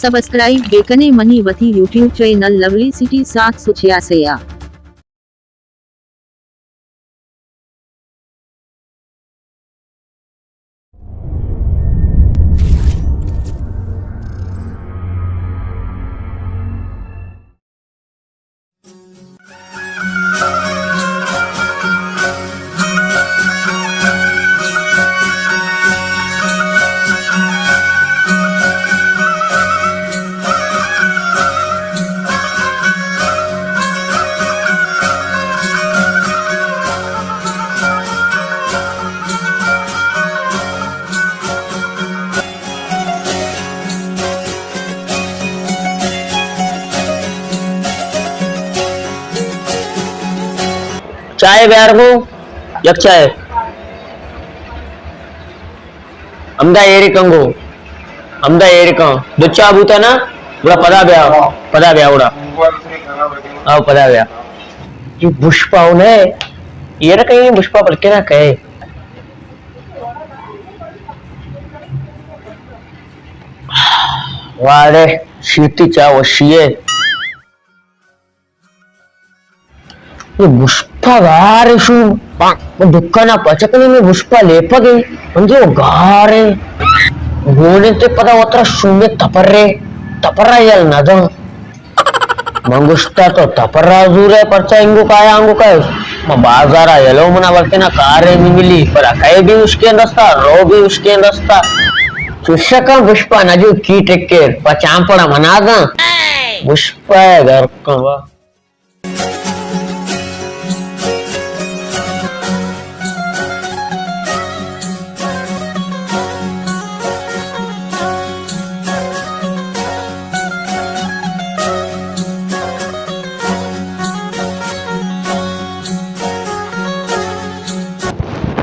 سبسکرائب بکنے منی وتی YouTube channel lovely city سات سو چھیاسی ءَ۔ چائے بیار گو، یک چائے۔ ہمدا ایرے کن گو، ہمدا ایرے کن۔ دو چا بوتا نا، گڑا پدا بیا، پدا بیا گڑا۔ آؤ، پدا بیا۔ یہ بشپا ہو نہ ہے، یہ نہ کہیں بشپا بلکہ نہ کہے۔ واڑے شیتی چا وشی ہے۔ یہ بشپا گار شو۔ من دکانا پچکنی میں بشپا لیپگے۔ من جو گار ہے۔ گونے تے پدا وترا شونے تپرے۔ تپرا یل نہ داں۔ من گوشتا تو تپرا زورے، پرچا انگو کایا انگو کایا۔ من بازارا یلو منا بلکنا کارے بھی ملی، پر اکے بھی اشکیں دستا، رو بھی اشکیں دستا۔ چشکاں بشپا نجو کی ٹکر، پچان پڑا منا داں۔ بشپا گھر کن وا۔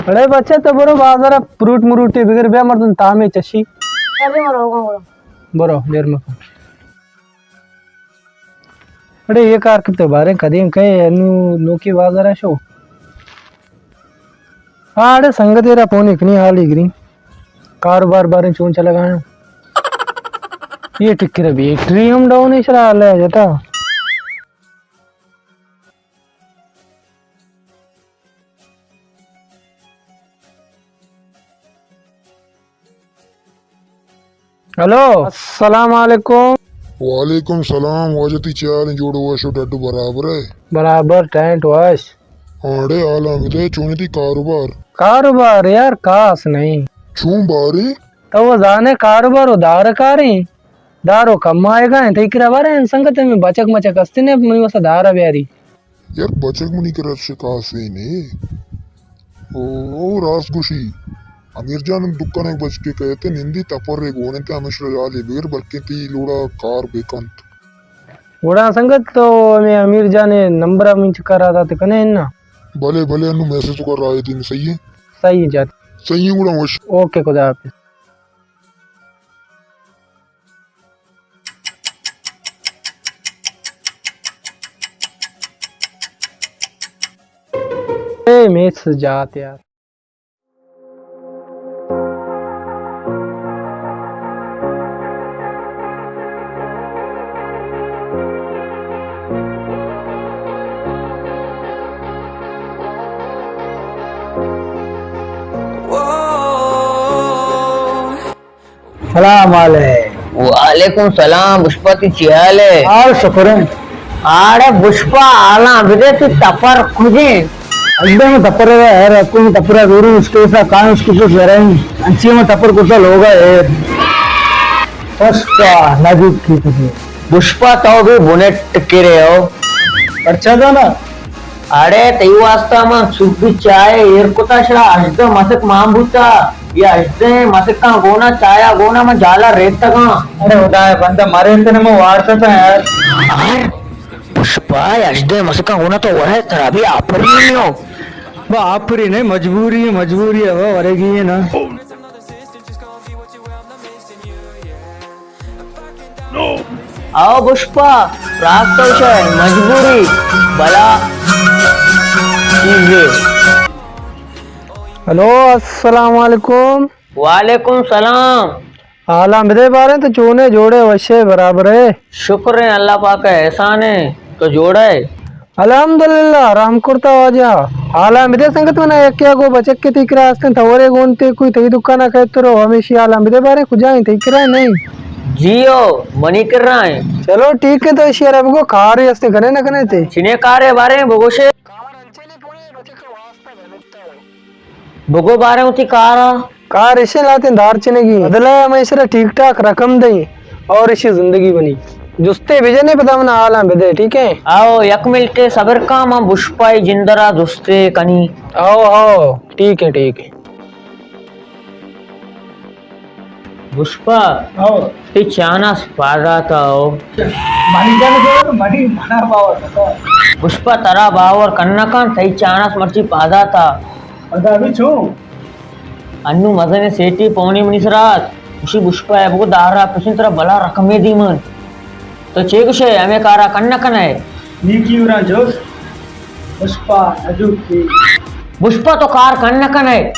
اڑے بچہ، تو برو بازار فروٹ مروٹے بگر بیا، مردم تامے چشی۔ ارے مرو، برو۔ برو، دیر مکن۔ اڑے، یہ کار کتے باریں کدیم کئے، انو نوکی بازار شو؟ ہاں، اڑے سنگتے را پونے کنی حالی گری۔ کاروبار باریں چون چلگا ہیں؟ یہ ٹکر بیٹری ہم ڈاؤن ہے، شرا لے جتا۔ ہلو، السلام علیکم۔ وعلیکم سلام، واجہ تئی چے حال ایں؟ جوڑ وش و ڈڈ برابر ہے؟ برابر ٹینٹ وش۔ آڑے حالاں بدے، چونی تئی کاروبار؟ کاروبار یار خاص نہیں۔ چون بارے؟ تو وہ زانے کاروبار و دار کاریں۔ دار و کم آئے گا ہیں، تئی کرا بارے ہیں، سنگت میں بچک مچک ہستے نے، منی واسطہ دار بیاری۔ یار، بچک منی کرا چہ کاسے نے۔ او، او راست گوشی۔ امیر جان دکان ءَ بچکے کئیت نندی تپر ءَ گون انت، ہمیش را یاد بگر بلکیں تئی لوڑا کار بکنت۔ گڑا سنگت تو ہمیں امیر جان نمبر ءَ من چکا را دات کنے نا؟ بلے، بلے، انو میسج تو کر رہا ہے تین، صحیح ہے؟ صحیح ہے جات۔ صحیح ہے، گڑا وش۔ اوکے، خدا حافظ۔ اے میس جات یار۔ سلام علیکم۔ وعلیکم سلام، بشپا تئی چی حال ہے؟ آ، شکر ہے۔ آڑے بشپا، حالاں بدے، تئی تپر کجیں؟ اگدے میں تپر ہے، ہر حکومت تپرا زوروں، اس کے سا کان اس کی تو زرائیں۔ انچی میں تپر کتا لوگا ہے۔ پشتا، نازک کی تجھے۔ بشپا تو بھی بنٹ کرے ہو۔ پرچا دانا؟ اڑے تئی واسطہ من سوبی چائے ایر کتا، شرا ہژدہ مسک مان بوتا، یا ہژدہ مسکاں گونا چایا گونا من جالا ریتگاں۔ اڑے خدائے بندہ، مرے تنے من وارتا تھا یار۔ پشپا، ہژدہ مسکاں گونا تو ورے، ترا بھی آپری نہیں ہو۔ با آپری نہیں، مجبوری ہے، مجبوری ہے، وہ ورے گی ہے نا۔ او بشپا، راست تو شے، مجبوری بلا چیزے۔ ہلو، السلام علیکم۔ وعلیکم سلام۔ حالاں بدے باریں، تو چونے، جوڑے، وشے، برابرے؟ شکر ایں، اللہ پاک ءِ احسان ایں، تو جوڑے؟ الحمدللہ، رحم کرتا واجہ۔ حالاں بدے سنگت، منا یکے ءَ گو بچکے تئی کرا استیں، تورے گون تے کوئی تئی دکان ءَ کئیت تو رو، ہمیشی حالاں بدے باریں، کجا ایں، تئی کرا ایں؟ جی او، منی کرا ایں۔ چلو ٹھیک ایں، تو ایشی ءَ را بگو کارے استیں، کنے نہ کنے تے؟ چنے کارے باریں بگوشے۔ بگو باریں وتی کار ءَ۔ کار ایشیں لاتیں دار چنگی۔ بدلہ ءَ ہمے ایشرا ٹھیک ٹھاک رقم دئیں اور ایشی زندگی بنی۔ جستے بجنے پدا منا حالاں بدے، ٹھیک ایں؟ آؤ، یک منٹے صبر کن، من بشپا ءِ جند ءَ را جستے کنی۔ آؤ، آؤ، ٹھیک ایں، ٹھیک ایں۔ بشپا، ہو۔ تئی چاناس پادا تا ہو۔ منی جان جو منی منا باور نہ کن۔ بشپا ترا باور کن نہ کن، تئی چاناس مرچی پادا تا۔ پدا بھی چون؟ انو مزن سیٹی پونی منی سرات۔ اسی بشپا ہے، بگو دارا پسن ترا بلا رقمے دی من۔ تو چے گوشے، ہمے کارا کن نہ کنئے؟ نیکی ورا جوس، بشپا نجوکی۔ بشپا تو کار کن نہ کنئے۔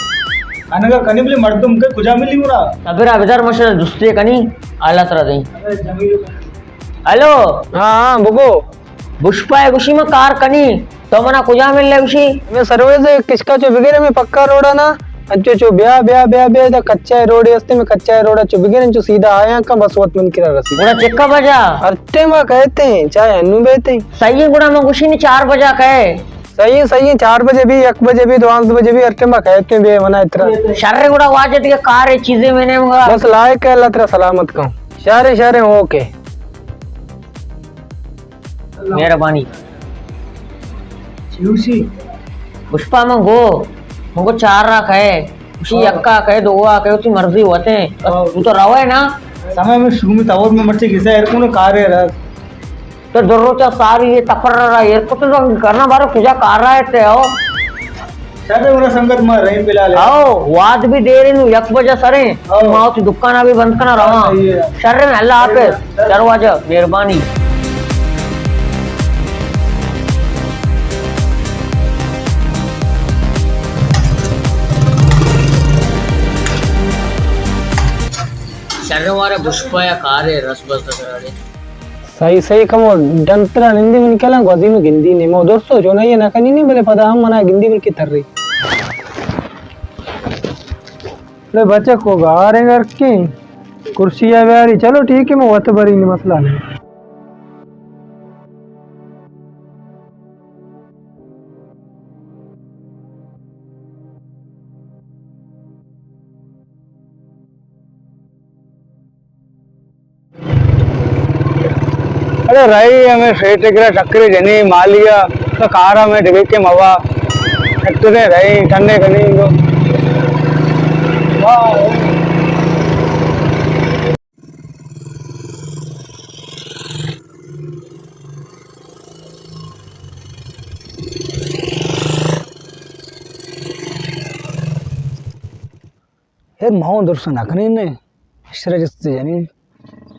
کنگا کنی بلے مردم کے کجا ملی ورا؟ صبرا بدر مشر جستے کنی، حالت را دیں۔ ارے جمیل۔ ہلو۔ ہاں، ہاں، بگو۔ بشپا ہے گوشی من کار کنی۔ تو منا کجا مل لے گوشی؟ ہمے سروے سے کشکا چو بگر ہمے پکا روڈا نا، انچو چو بیا، بیا، بیا، بیا، دا کچا روڈے ہستے، میں کچا روڈا چو بگر انچو سیدھا آیا کن بس وت من کرا رسی۔ گڑا چکا بجا؟ ہر ٹائم آ کہتے ہیں، چاہے انو بیتے ہیں۔ صحیح ہے، گڑا من گوشی نی چار بجا کہے۔ صحیح ہے، صحیح ہے، چار بجے بھی، یک بجے بھی، دوازدہ بجے بھی، ہر ٹائم آ کہتے ہیں، بے منا اترا۔ شر گڑا واجہ دیگہ کار ہے، چیزیں میں نے منگا۔ بس لائق ہے، اللہ ترا سلامت کن۔ شر، شر، اوکے۔ مہربانی۔ چوشی؟ پشپا من گو، من گو چار را کہے، اسی ہاں۔ یکا کہے، دو آ کہے، اسی مرضی ہوتے ہیں۔ بس ہاں۔ تو تو روے نا۔ سمے میں شروع میں تاور میں مرچی کسا ایر کونو کار ہے رس۔ تو دروچا ساری یہ تپر را ایر کو تو کرنا بارو کجا کار رہا ہے تے ہو۔ شر گڑا سنگت ما رحیم بلال ہے۔ آؤ، واد بھی دیر نو یک بجہ سریں۔ آؤ۔ ما وتی دکان بھی بند کنا رواں۔ صحیح ہے۔ شر میں، اللہ حافظ۔ شر۔ شر واجہ، مہربانی۔ شر وارے بشپا یا کارے رس بس کرا دے۔ صحیح، صحیح، کمو ڈنترا نندی من کلاں گوزی میں گندی نہیں۔ مو دوستو جو نہیں نہ کنی نہیں، بلے پدا ہم منا گندی بلکہ تر رہی۔ لے بچہ کو گاریں گھر کے کرسی ہے بیاری۔ چلو ٹھیک ہے، میں وت بری نہیں، مسئلہ نہیں۔ ارے رہی ہمیں سیٹ کرا چکرے جنی مالیا تو کارا میں ڈبے کے موا ٹریکٹرے رہی ٹھنڈے کنی تو۔ اے ماں درست نہ کنین نے، اشرا جست جنین۔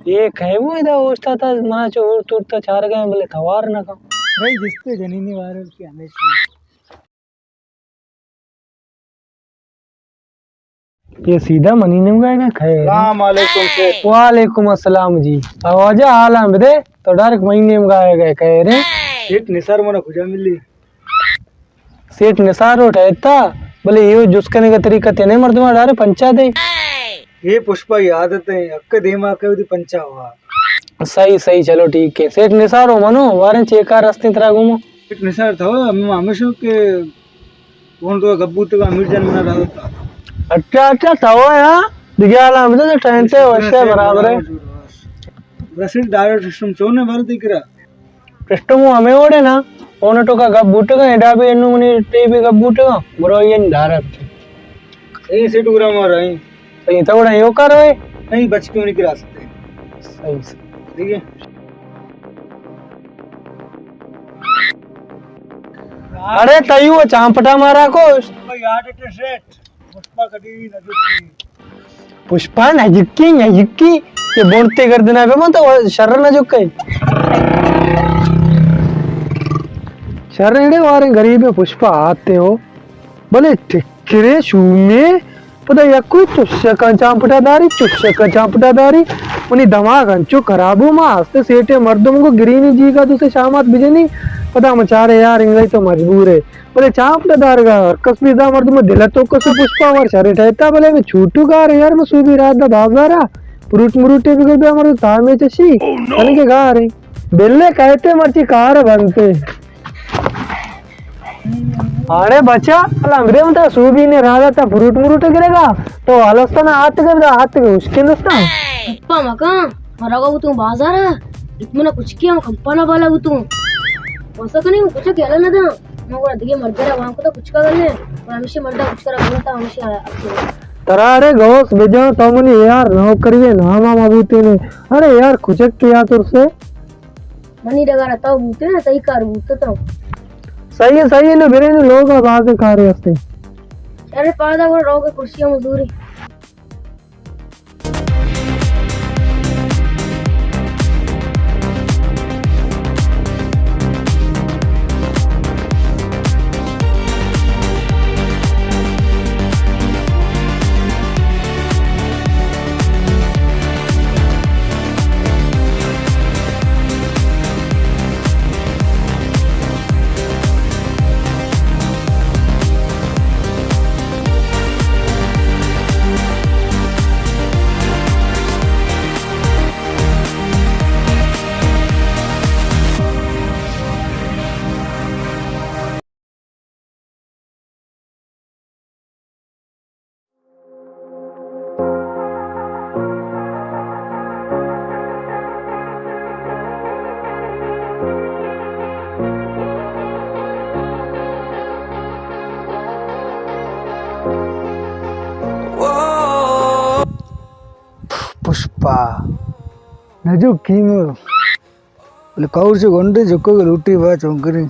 اے کہے وہ ادا اوشتا تا، منا چو اور تورتا چار گئے، بلے توار نہ کن۔ بھائی جست جنینی وارل کے ہمیشہ۔ یہ سیدھا منی نیمگا ہے کہ کہے؟ السلام علیکم سیٹھ۔ وعلیکم السلام جی۔ آ واجہ حالاں بدے، تو ڈائریکٹ منی نیمگا ہے کہ کہے رے؟ سیٹھ نثار منا کجا ملی؟ سیٹھ نثار روڈ ہے تا، بلے یہ جس کرنے کا طریقہ تینے مردم ڈارے پنچا دے۔ یہ پشپا کی عادت ہے، اک دیما کے دی پنچا ہوا۔ صحیح، صحیح، چلو ٹھیک ہے۔ سیٹھ نثار ہو منو، وارن چیکار رستے ترا گومو۔ سیٹھ نثار تھا، ہم ہمیشہ کے کون تو گبو تو امیر جان منا رہا تھا۔ اچھا، اچھا، تھا ہو یا؟ دگہ حالاں بدے تو ٹائم تے وشے برابر ہے۔ رسید ڈائریکٹ سسٹم چونے بھر دکھ رہا۔ سسٹم ہمیں اوڑے نا، اونا ٹوکا گپ بوٹگا، اڈا بھی انو منی ٹی بھی گپ بوٹگا، برو یہ دارا۔ اے سیٹ گرا مارا ایں۔ صحیح، تو گڑا یو کار ہوئے؟ نہیں، بچ کے منی کرا سکتے۔ صحیح، صحیح۔ ٹھیک ہے۔ ارے تیو چانپٹا مارا کوش۔ پشپا نہ جکی، نہ جکی۔ یہ بونتے گردنا پہ من تو شر نہ جکے۔ شر ایڑے وارے غریب پشپا آتے ہو۔ بلے ٹکرے شومے پدا یکوئی چشکاں چامپٹا داری، چشکاں چامپٹا داری۔ منی دماغ انچو خراب ہو، ما ہستے سیٹے مردم گو گرینی جیگا دوسے شامات بجنی۔ پدا مچارے یار انگئی تو مجبور ہے۔ بلے چامپٹا دارگا ہر کس بھی دا مردم دل تو کس پشپا وار شرے ٹھہتا، بلے میں چھوٹو گار یار، میں سوبی رات دا بازارا فروٹ مروٹے بگر بیا مردم تامے چشی۔ Oh no! بلے گار ہے۔ بلے کہتے مرچی کار بنتے۔ اڑے بچا، الامرے ہم تا سوبی نے رادا تا فروٹ مروٹ گرے گا، تو آلستان آت گئے، آت گئے، اس کے دوستان۔ پا مکان، مرا گو تو بازار ہے، اتمنا کچھ کیا ہم کمپانا بالا گو تو۔ وسا کنے کچھ کیا نہ دا، مگو دگے مردے را وان کو تا کچھ کا گلے، اور ہمیشہ مردا کچھ کرا گلتا ہمیشہ۔ ترا اڑے گوس بجا تو منی یار نوکری نام ما بوتے نے۔ اڑے یار کچھ کیا تر سے؟ منی ڈگارا تو بوتے نا، تئی کار بوتے تو۔ صحیح ہے، صحیح ہے، نو برے نو لوگ آ بازیں کارے ہستے۔ ارے پادا وہ روگ کرسی مزدوری۔ پشپا، نجو کیمو۔ بلے کور چو گونڈیں جکوگے لوٹی با چون کنی۔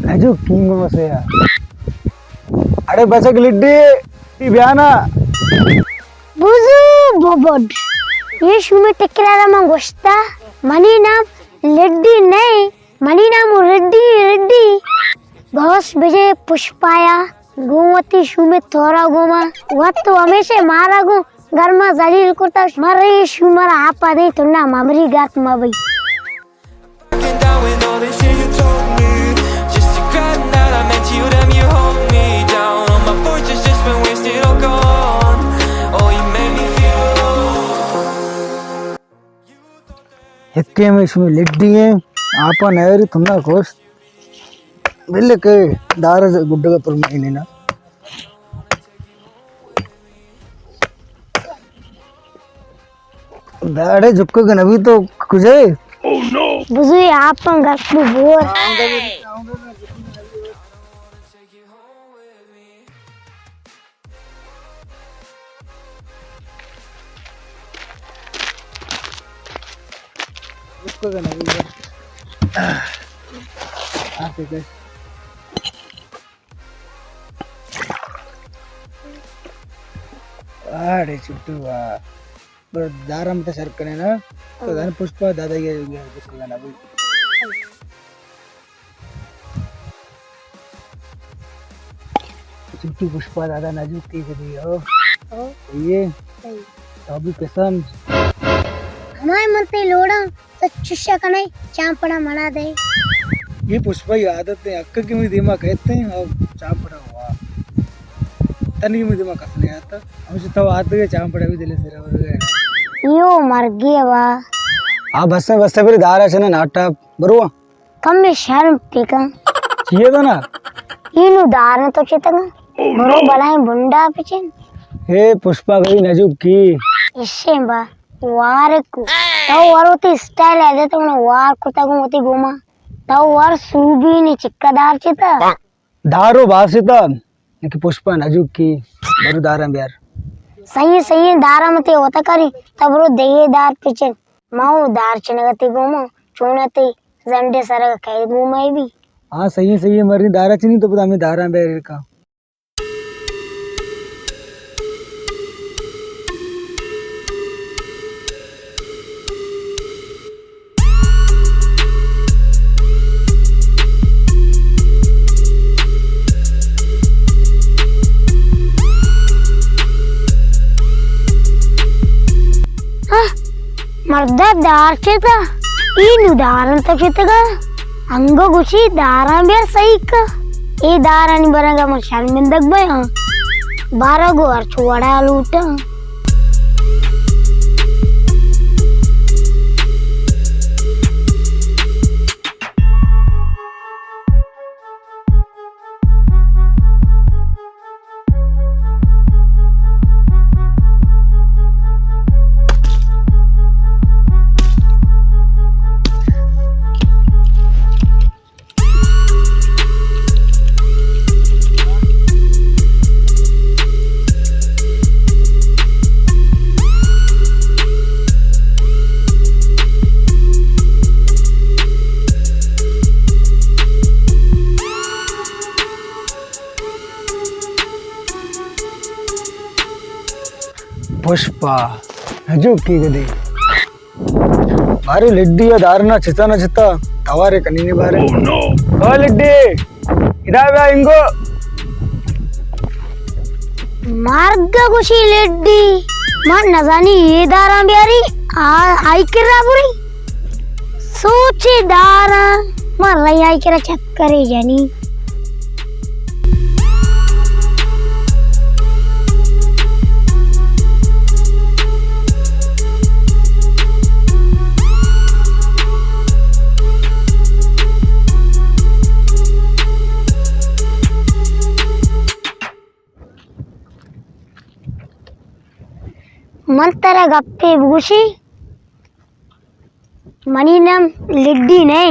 نجو کیمو سے یار۔ اڑے بچک لڈی، تی بیانا۔ بزو ببڈ۔ یہ شومیں ٹکرارا من گوشتا، منی نام لڈی نہیں۔ منی نام ریڈی، ریڈی۔ گوس بجے پشپایا، گوں وتی شومے تورا گوما۔ وت تو ہمیشہ مارا گوں گرما ذلیل کرتا۔ مرے شومر آپا دے تو نہ ممری گات ما بھئی۔ یکے ہمے شمی لڈی ہیں، آپا نیاری تھنا کوش۔ بلے کہ دار گڈگا پر مہینے نا۔ داڑے جکو کہ نبی تو کجے؟ بزوی آپ گپ بور۔ اس کو کہنا بھی ہے۔ آپ کے آڑے چھٹو آ۔ پر دارم تے سر کنے نا۔ تو دن پشپا دادا یہ، یہ اس کو کہنا بھی۔ چٹی پشپا دادا ناجوک تی کدی ہو۔ ہو۔ یہ۔ صحیح۔ تو بھی قسم۔ ہمائے من تے لوڑا تو چشا کنے چانپڑا منا دے۔ یہ پشپا کی عادت ہے، اکا کی مجھے دیما کہتے ہیں اور چانپڑا ہوا۔ تنی مجھے دیما کس نہیں آتا۔ ہم سے تو آتے گئے چانپڑا بھی دلے سے رہا گئے۔ یو مر گیا وا۔ ہاں بس بس پھر دارا چنا ناٹا برو۔ کمے شرم پکن۔ چیئے تو نا؟ اینو دار نہ تو چتگا۔ برو بلائیں بنڈا پچن۔ اے پشپا گئی نجوک کی۔ اشیں با وار کو۔ تو وروتی اسٹائل ہے دے تو وار کتگوں وتی گوما۔ تو وار سوبی نی چکا دار چتا۔ دارو باستا کہ پشپا نجوک کی۔ برو داراں بیار۔ صحیح صحیح داراں متے ہوتا کری۔ تو برو دے دار پچن۔ ماو دار چنگتی گوما۔ چونتی زنڈے سرگ کئے گومائی بی۔ ہاں، صحیح ہے، صحیح ہے، مرنی دارا چنی تو پدا ہمیں داراں بیرے کا۔ مردا دار چتا، ای نو داران تک شتگا، انگو گوشی داران بیار سہی کا۔ اے دارانی برنگا من شرمندگ بیاں۔ بارا گو ہر چوڑا لوٹاں۔ پشپا، نجوکی گدے۔ بارے لڈی ءَ دارنا چتا نہ چتا، توارے کنی نے بارے۔ او لڈی، ادا بیا انگو۔ مرگ گوشی لڈی، من نزانی اے داراں بیاری، آ، آئی کرا بری۔ سوچے داراں، من رہی آئی کرا چکرے جنی۔ من ترا گپے بگوشی، منی نام لڈی نہ،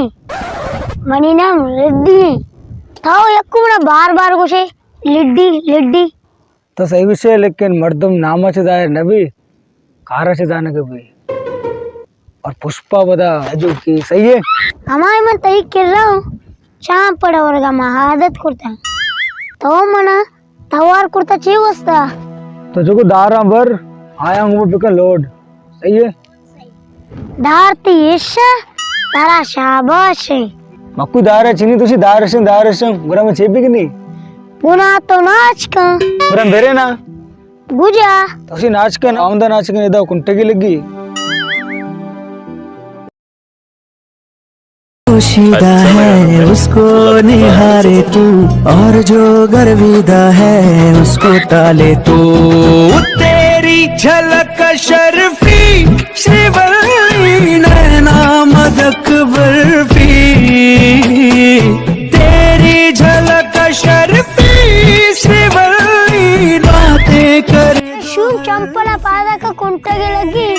منی نام ردی۔ تو یکو منا بار بار گوشے لڈی، لڈی۔ تو صحیح گوشے، لیکن مردم نام چہ ظاہر نہ بی، کار چہ زانگ بی۔ اور پشپا پدا جو کی صحیح ہے۔ ہمائے من تئی کرا چاں پڑ ورگا ما عادت کرتا۔ تو منا توار کرتا چے واسطہ؟ تو جو کو داراں بر، آیاں گو بکن لوڈ۔ صحیح ہے۔ دار تی ایشا، ترا شاباش ہے۔ مکو دارا چینی تو چی دارشن، دارشن، گرا میں چے بکنی؟ گنا تو ناچ کن۔ گرا میرے نا۔ گجا۔ تو چی ناچ کن، آمدہ ناچ کن، ادا کنٹگی لگی۔ پوشیدہ ہے اس کو نہارے تو، اور جو گرویدہ ہے اس کو ٹالے تو۔ تیری جھلک اشرفی، شریولی نینا مدک برفی۔ تیری جھلک اشرفی، شریولی باتیں کر۔ شوم چمپل پادا کا کنٹگی لگی۔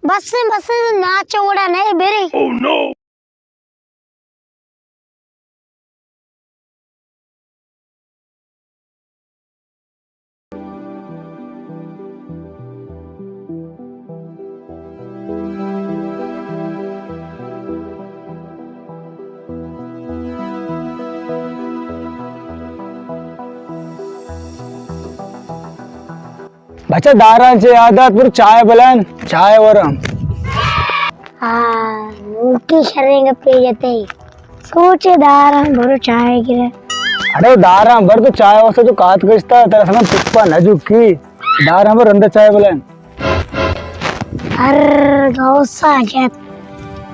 بس، بس، ناچ وڑا نہیں بیرے۔ بچہ داراں چہ یاد آت، برو چائے بلان، چائے ورم۔ ہاں، نوکی شریں گپے جتے۔ سوچے داراں، برو چائے گرے۔ اڑے داراں بر تو چائے واسطہ تو کات گشتا، ترا سمجھ پشپا نہ جھکی۔ داراں بر رندا چائے بلان۔ ہر گوسا جت۔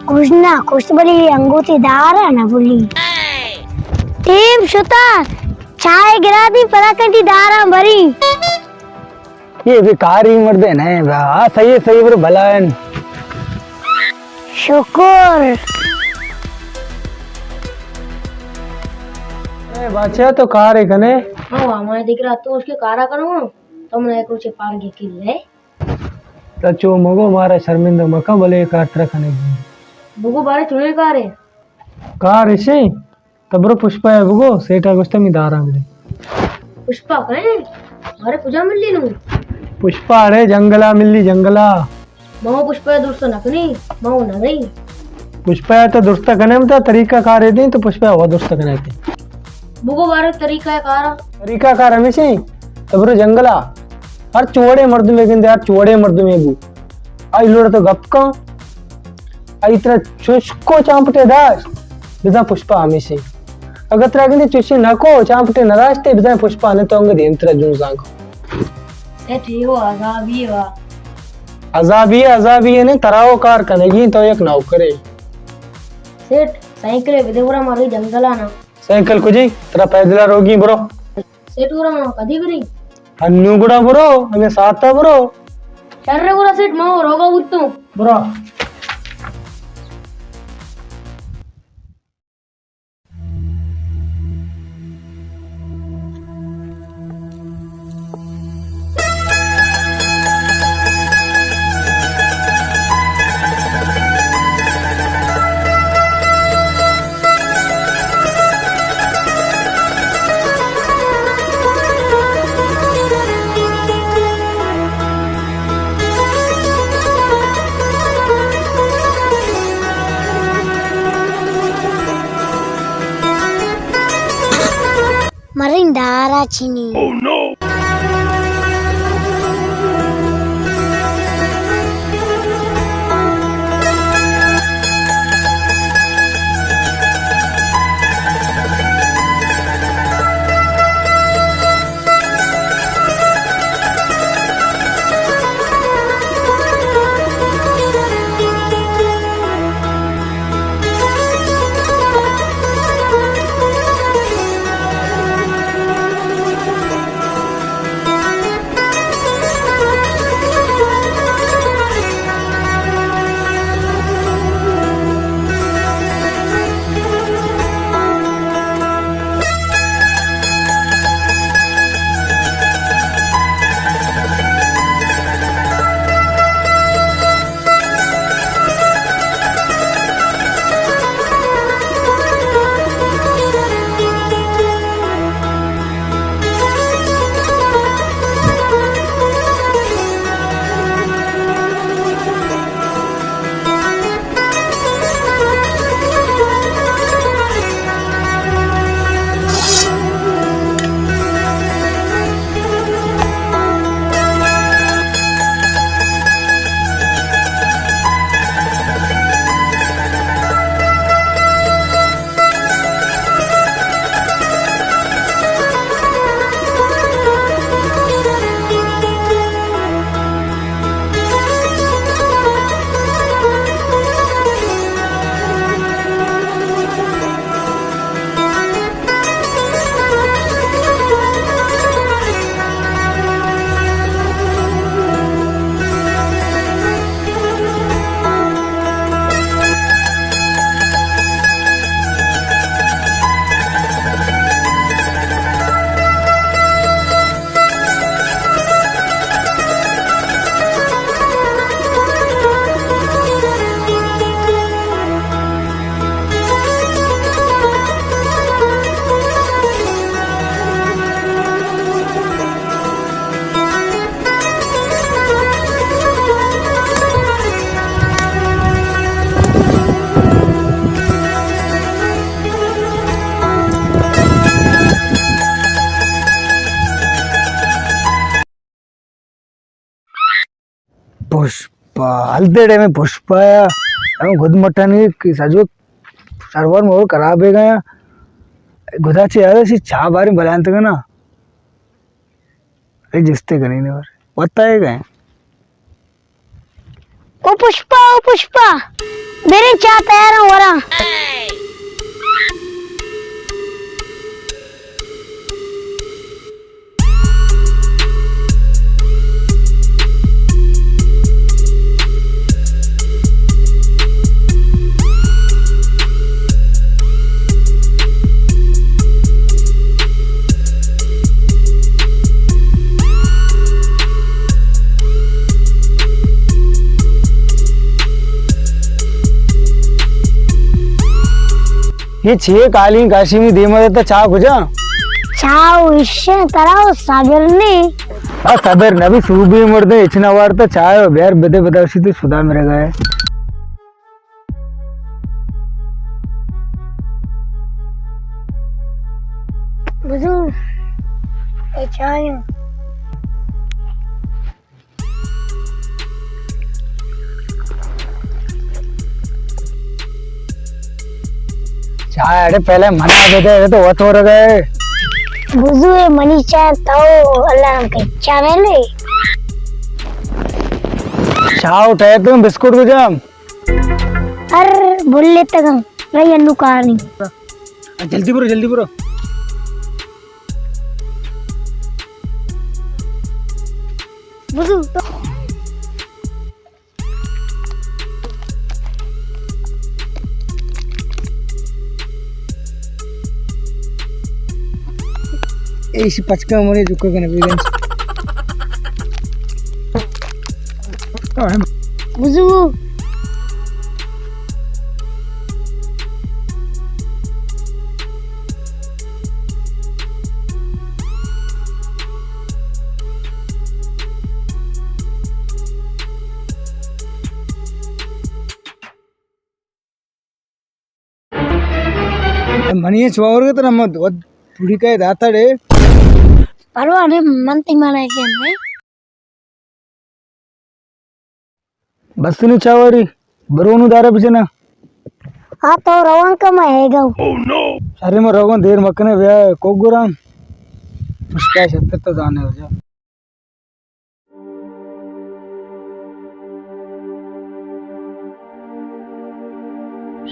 کچھ نہ کچھ بلی انگوتی دارا نہ بلی۔ ٹیم شتا، چائے گرا دی پدا کنٹی داراں بری۔ یہ بھی کاری مردے نہیں با۔ ہاں، صحیح ہے، صحیح ہے، برو بھلا ہے۔ شکر۔ اے بادشاہ تو کار ہے کنے؟ ہاں، ہمارے دیکھ رہا تو اس کے کارا کروں، تم نے کچھ پار کے کل ہے۔ تو چو مگو مارا شرمندہ مکا، بلے کار ترا کنے۔ بگو بارے چونے کار ہے؟ کار اسے؟ تو برو پشپا ءَ بگو، سیٹھ ءَ گوشتہ می داراں بدے۔ پشپا کئے؟ مارے کجا ملی نو؟ پشپا اڑے جنگلا ملی، جنگلا۔ ما پشپا درست نہ کنی، ما نہ گئی۔ پشپا تو درست کنے، متا طریقہ کار دیں تو پشپا وہ درست کنے تے۔ بگو بارے طریقہ کار۔ طریقہ کار ہمیشہ تو برو جنگلا۔ ہر چوڑے مردمے گندے، ہر چوڑے مردمے گو۔ آئی لوڑ تو گپ کن۔ آئی ترا چشکو چامپٹے داشت، بزاں پشپا ہمیشی۔ اگر ترا گندے چشی نکو، چامپٹے نداشتے، بزاں پشپا نے تو انگا دیم ترا جون زانگ۔ سیٹھ، اے وَ عذابی اے وَ۔ عذابی اے، عذابی اے نہ، ترا وَ کار کنگی، تو یک نوکرے۔ سیٹھ، سائیکل بدے گڑا مارے جنگل آنا۔ سائیکل کجے؟ ترا پیدل روگی، برو۔ سیٹھ گڑا ما کدی بریں؟ انو گڑا برو، ہمے ساعتا برو۔ شر گڑا سیٹھ، ما روگا بوتوں۔ برو۔ مرین دارا چینی۔ پشپا، ہلدے ٹائم پشپا یا، ہم گد مٹانی کہ سجو سرور مور خراب ہے گیا۔ گدا چے یار، اسی چاہ بارے بلانت کنا۔ اے جستے کنی نے بار۔ وتا ہے گئے۔ او پشپا، او پشپا، بریں چاہ تیار ہیں وراں۔ یہ چیئے کالیں کاشی میں دیما دیتا، چاہ کجا؟ چاہ وشیں، ترا و صبر نہیں۔ آ، صبر نبی، صوبی مردے اچنا وارتا، چاہ بیار بدے، بداوشی تو صدا میرے گئے۔ بزو، اے چاہ۔ چاہ اڑے پہلے منا دے دے، تو وت ہو رہے۔ بزو، اے منی چاہ تو اللہ کے چاہ میں لے۔ ٹھاؤ ٹھائے تم بسکٹ کو جام۔ ار بھول لیتا گا، رہی انو کار نہیں۔ جلدی برو، جلدی برو۔ بزو تو۔ ایشی پچکا منے جکا کنے بیگن۔ بزو۔ منی چوار گت نہ مد ود پوری کئے داتا ڈے۔ پروا نے من تی مانا کہ نہیں۔ بس نی چاوری، برونو دارا بجنا۔ آ تو روان کم ہے گو۔ ارے ما روان دیر مکنے بیا کو گران۔ مشکا شتر تو دانے ہو جا۔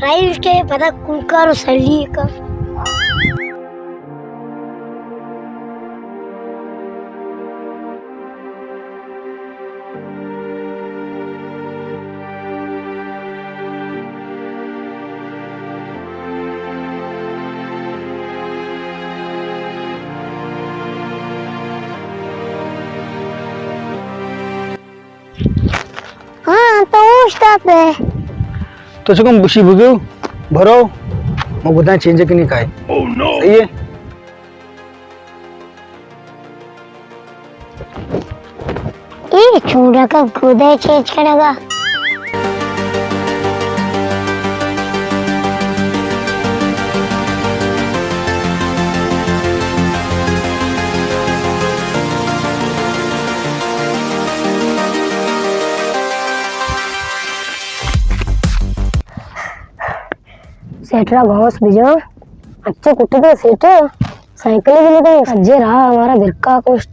رئیس کے پدا کوکار و سلی کا۔ ہاں، تو اوشتاتے۔ تو چکم بشی بزو، بھرو، ما گدان چینج کنی کائے۔ صحیح ہے؟ اے چوڑا کا گدے چینج کرے گا۔ سیٹرا گھاس بجا، اچھا کٹے سیٹے۔ سائیکل بھی نہیں، سجے رہا ہمارا گھر کا کچھ۔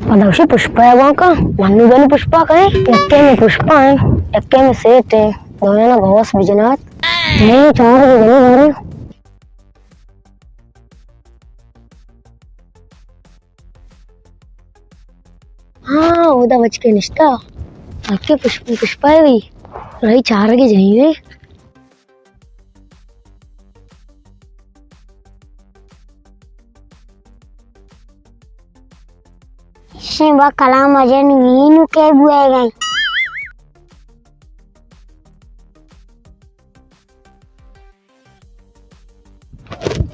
پدا اسی پشپا ہے وہاں کا، منو بینو پشپا کا ہے، یکے میں پشپا ہے، یکے میں سیٹ ہے، دوئے نا گھاس بجنات۔ میں چار بجنے بارے۔ ہاں، اودا بچ کے نشتا۔ آکے پشپ-، پشپا ہے بھی۔ رہی چار کے جائیں گے۔ شیں با کلام اجن وینو کے بوئے گئے۔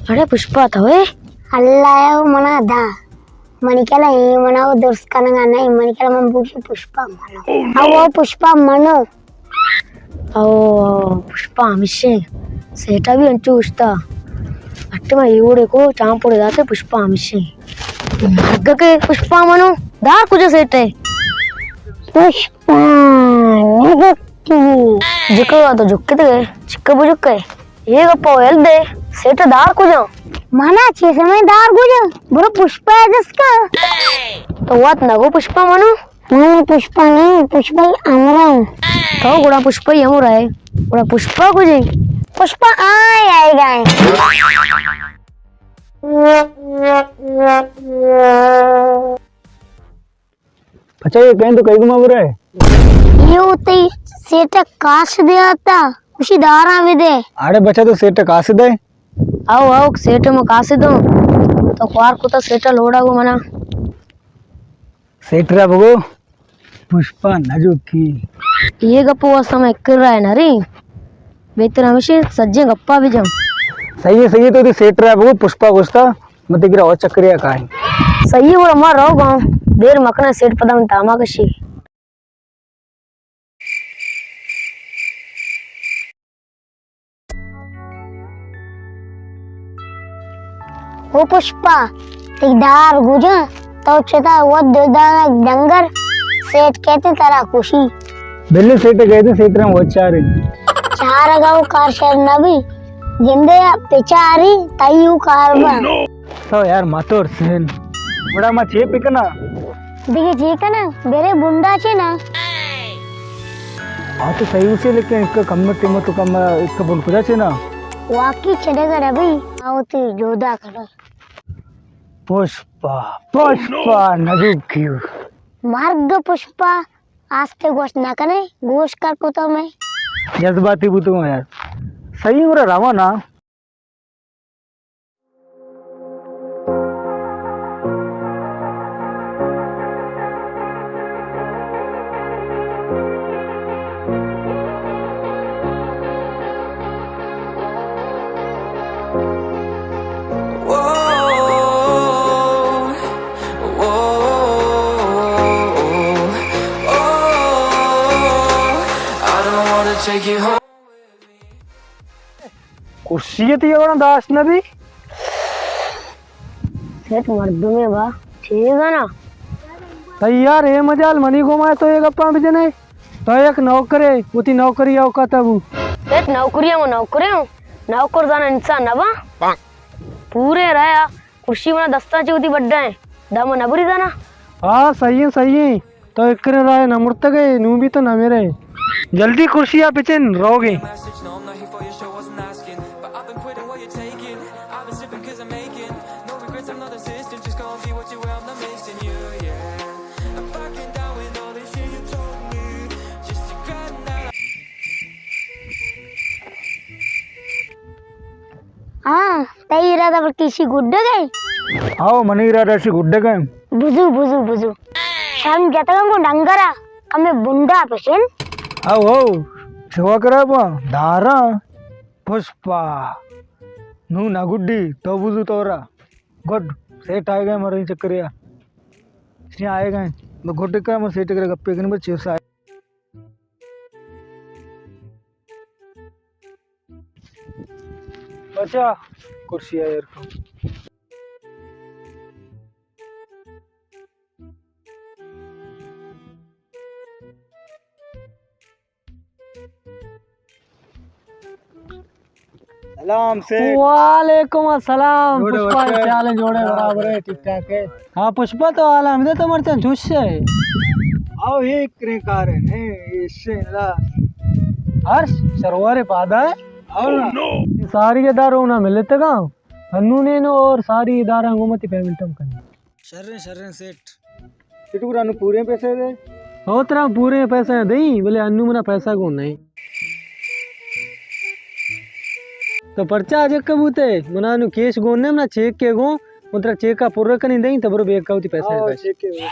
اڑے پشپا تو اے؟ اللہ ہے، او منا دا۔ منی کلا اے منا او درست کنگا نہیں، منی کلا من بوشی پشپا منو۔ او، او پشپا منو۔ او، او، پشپا ہمیشہ۔ سیٹا بھی انچو اشتا۔ اٹے ما ایوڑے کو چامپوڑے داتے پشپا ہمیشہ۔ مرگ کے پشپا منو۔ دار کجا سیٹ ہے؟ پشپا نگو جکگا تو جکت گئے، چکا بجکے۔ یہ گپا ویل دے، سیٹ دار کجا؟ منا چی سمے دار کجا؟ برو پشپا ہے جس کا۔ تو وات نگو پشپا منو؟ منا پشپا نہیں، پشپا ہی امرا ہوں۔ تو گڑا پشپا ہی امرا ہے۔ گڑا پشپا کجے؟ پشپا آئے، آئے گا ہے۔ پچا یہ کہیں تو کئی گما برا ہے؟ یہ ہوتے سیٹ کاش دے آتا، اسی دارا بھی دے۔ اڑے بچا تو سیٹ کاش دے۔ آؤ، آؤ، سیٹ میں کاش دو۔ تو کوار کو تو سیٹ لوڑا گو منا۔ سیٹ را بگو، پشپا نہ جوکی۔ یہ گپو واسطہ میں کر رہا ہے نا ری۔ بہتر ہمیشہ سجے گپا بھی جاؤں۔ صحیح ہے، صحیح ہے، تو دی سیٹ را بگو، پشپا گوشتا۔ مت گرا او چکریا کائیں۔ صحیح ہے، وہ ہمارا رہو گاؤں۔ دیر مکنا سیٹ پدا من تاما کشی۔ او پشپا، تی دار گجا، تو چتا وہ دو دانا ڈنگر، سیٹ کہتے ترا خوشی۔ بلے سیٹ کہتے، سیٹ رہا وہ چارے۔ چار گاؤں کار شر نبی، جندے پچاری تئیو کاربا۔ تو یار ماتور سین۔ بڑا ما چے پکنا؟ دیگه چے کنا؟ بیرے بنڈا چے نا؟ ہاں تو صحیح اسے، لیکن ایک کم ٹیم تو کم، ایک بول کجا چینا۔ واقعی چلے گا ربی، آؤ تو جودا کرو۔ پشپا، پشپا، نجوک کیو۔ مرگ پشپا، آستے گوش نہ کنے، گوش کر کو تو میں۔ جذباتی بوتو یار۔ صحیح ہو رہا روانہ۔ کرسی تی اوڑا داشت نبی۔ سیٹ مردمے با، ٹھیک ہے نا؟ تئی یار، اے مجال منی گوما تو اے گپاں بجنے۔ تو یک نوکرے، وتی نوکری اوقات ابو۔ سیٹ نوکری ہوں، نوکرے ہوں۔ نوکر زانا انسان نبا۔ پورے رہا، کرسی منا دستاں چہ وتی بڈا ہیں۔ داما نبری زانا۔ ہاں، صحیح ہے، صحیح ہے۔ تو اکرے رائے نہ مرتگے، نوں بھی تو نہ میرے۔ جلدی کرسی آ پچن، روگے۔ ہاں، تئی ارادہ بلکہ اشی گڈگ ء؟ ہاؤ، منی ارادہ اشی گڈگ ء۔ بزو، بزو، بزو۔ شرم جتگاں گوں ڈنگر ء، کمے بنڈا پشن۔ ہاؤ، ہاؤ، شوا کرا با، داراں۔ پشپا، نوں نہ گڈی، تو بزو تورا۔ گڈ، سیٹ آئے گئے مرے چکریا۔ سی آئے گئے۔ میں گڈ کا، میں سیٹ کرے گپے کن بچے سا۔ بچا، کرسی آ ایر کن۔ سلام سیٹھ۔ وعلیکم السلام۔ جوڑے پشپا، وشے؟ کیا حال ہے؟ جوڑے، برابر ہے، ٹھیک ٹھاک ہے۔ ہاں پشپا، تو حال ہم دے تو مرچاں جوش ہے۔ آؤ، یہ کریں کار ہے، نہیں، یہ سے لا۔ ہر شروار پادا ہے۔ اور نا۔ ساری اداروں نہ ملتے گا۔ انو نے نو اور ساری ادارہ حکومتی پیمنٹ ہم کریں۔ شریں، شریں سیٹھ۔ سیٹھ گڑا انو پورے پیسے دے۔ او ترا پورے پیسے دیں، بلے انو منا پیسہ گون نہیں۔ تو پرچا اجک بوتے، منا انو کیش گون نہیں، منا چیک کے گون، من ترا چیک کا پر کنی دیں، تو برو بیگ کا ہوتی پیسے ہاں، دے۔ چیک کے گون۔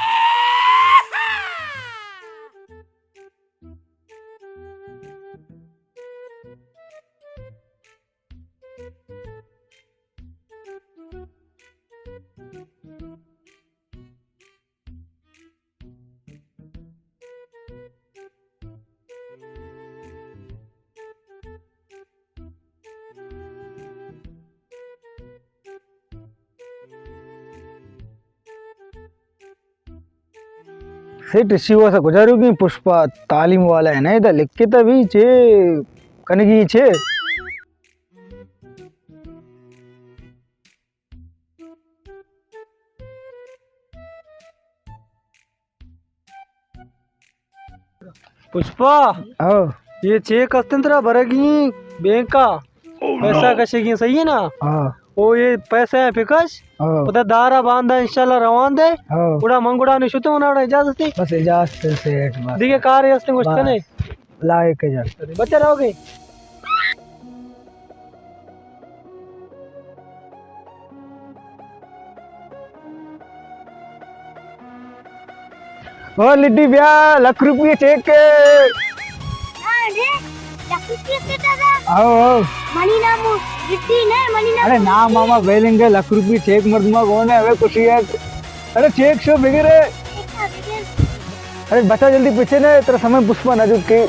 سیٹھ، اشی واسا کجا روگی؟ پشپا تعلیم والا ہے نا، ادا لکھتا بھی چے کنگی چے۔ پشپا، ہاں۔ یہ چیک ہستن ترا برگی بینکا۔ پیسہ کشگی، صحیح ہے نا؟ ہاں۔ او یہ پیسہ ہے پکش۔ ہاں۔ پتہ دارا باندا انشاءاللہ روان دے۔ ہاں۔ گڑا من گڑا نشتو نا، اجازت ہے؟ بس اجازت ہے سیٹھ، بس۔ دیگه کار ہستن گوشت بس۔ کنے؟ لائق ہے جان۔ بچہ رہو گے؟ او لڈی بیا، لکھ روپیے چیک کے۔ ہاں جی، لکھ روپیے چیک کے دادا۔ آؤ، آؤ۔ منی نام لڈی نہ، منی نام ارے نا ماما، بیلنگ ہے، لکھ روپیے چیک مردما کون ہے، ہمیں خوشی ہے۔ ارے چیک شو بگر ہے۔ ارے بچا جلدی پیچھے نے، ترا سمے پشپا نہ جھکے۔